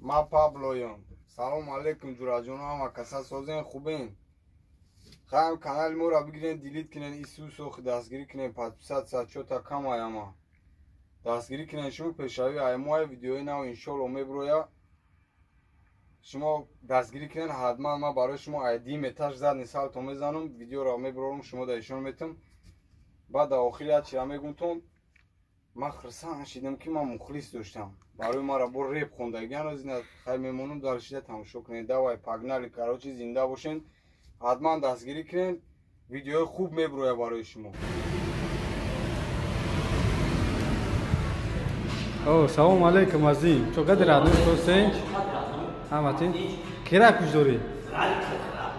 Ма Паблоям. Салом алейкум ҷураҷоно, ҳама каса созен, хубен. Хаем канали моро бигирен, делит кунен, исусох дастгирӣ кунен, подписаться чота камай ама. Дастгирӣ кунен, шумо пешравӣ аймои видеои нав иншолло меброя. Шумо дастгирӣ кунен, ҳатман ман барои шумо айди метаж задни салто мезанам, видеоро меброрам, шумо дар ишон метам. Баъд дар охир як чира мегумтон. Ман хурсанд шидам ки ман мухлис доштам. Барои мара бо реп хондагиан озина хай мемонам дар шида тамошо кунед. Давай погнали, короче, зинда бошен. Ҳатман дастгирӣ кунед, видеои хуб меброя барои шумо. О, салом алейкум азим. Чо қадр адно сосен? Ҳаматин? Кира куш дорӣ?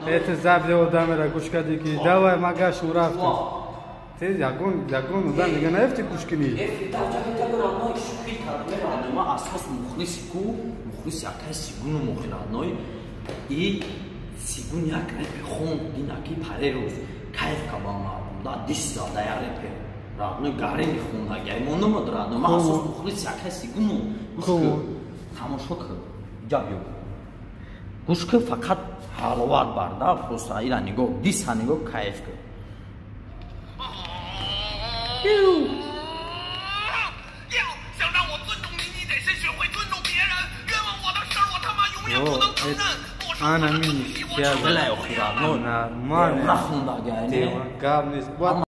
Это забли одамера гӯш кардӣ ки давай ма гаштум рафтам. Те ягон ягон одам дига наёфти гӯш кунӣ. Ма асос мухлиси ку, мухлиси акай сигуну мухирадной и сигун як репи хон динаки парерӯз кайф кабам мардум да дис зада як репи родной гарени хондаги ай монумад родной. Ма асос мухлиси акай сигуну. Гӯш кун, тамошо кун, иҷа биё, гӯш кун, фақат ҳаловат бар да, просто ира нигоҳ, диса нигоҳ, кайф кун. Ана мини. Хеле охир родной. Нормально. Нахондаги ай не. Гап нест.